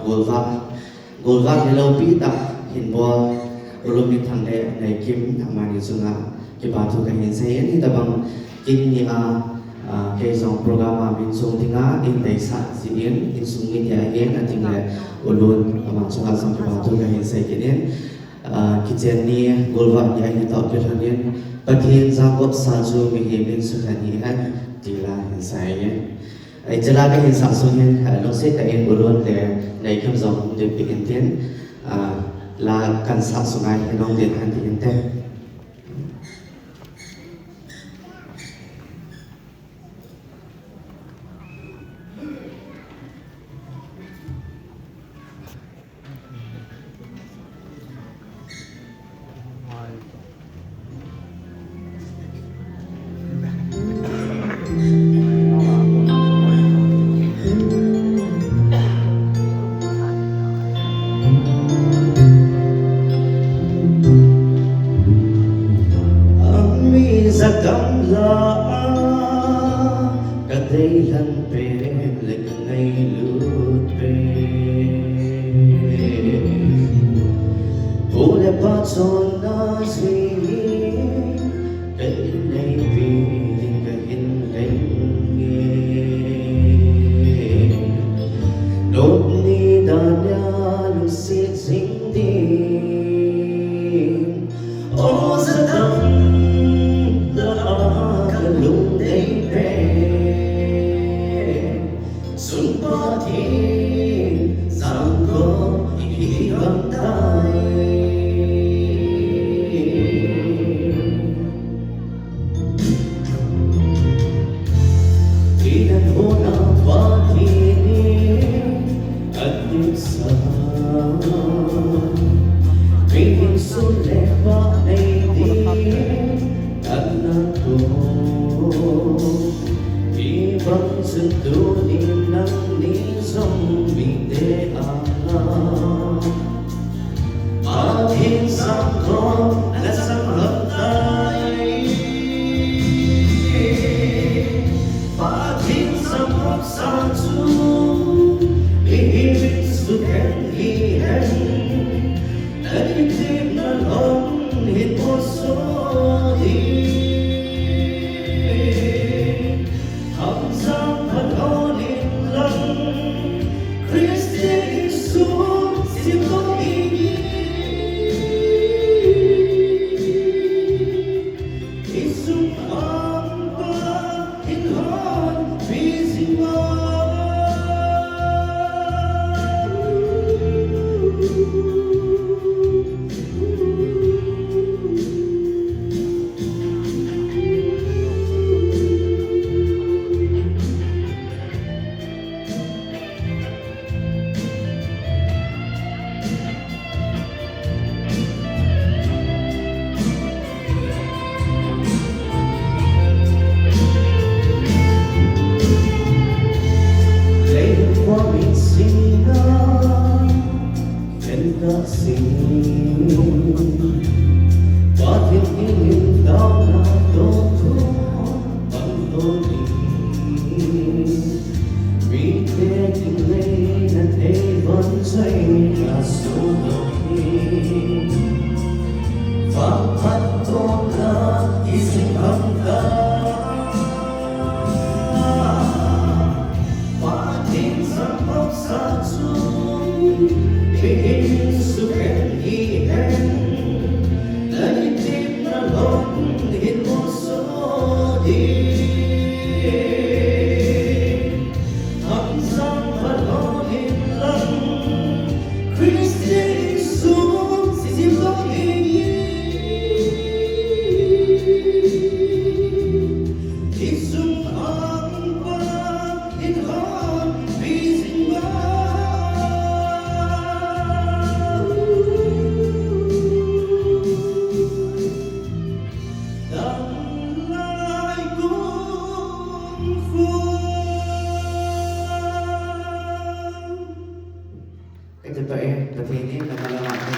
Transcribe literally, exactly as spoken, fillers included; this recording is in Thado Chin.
Golvah, golvah le loupi tah hin bol, U Lunminthang le Neikim amani chunga kipa thu kahin sei in, hitabang kin ni a, ah, kei jong program a min chung dinga in deisah jin, insung mi nia hin ating le U Lun ama chunga jong kipa thu kahin sei kit in, ah, kichen ni golvah ni ahi toh kilhon in, Pathen jangop sa chu mihem in sukhen hihen, ti la hin sei in. Hiche la kahin sah sung hin, eh, lungset tah in U Lun le Neikim jong hung dinpi in tin, ah, la kan sah sunga hin hung din hen tin te. Ami jagam la a kadei lhan pen le Ngailut pen. Pu le pa chonna jing, ka inneipi ding kahin leng e. Nop ni dan a lungset jing ding. O jagam la a kalungdei pen. Sum Pathen jangkho ihi bang tai. Inan hona Pathen in atin sa. Mihem sum le pai nei ding atin to. Hibang chun tunin nangni jong mite anga Pathen jangkho nachang lhon tai. Pathen jangkho sa chu mihem in sukhen hihen. Nakitepna lhon hin bolsoh in. Hamjang phat lhon in lang, Christian insung simdoh in. Insung angpa in lhon pi jing o. Leikhua min sina khen kasih. Pathen in taona toh thu pan lhon in. Mite kingaina thei vang chaina sodoh in. Vangphat toh la kijing ham ta. Pathen jangkho sa chu mihem in sukhen hihen. Nakitepna lhon hin bolsoh in. Hamjang phat lhon in lang, Christian insung simdoh in. Insung angpa in lhon pi jing o. Dang lai kung fu. Kati pa e, Pathen in nangma lama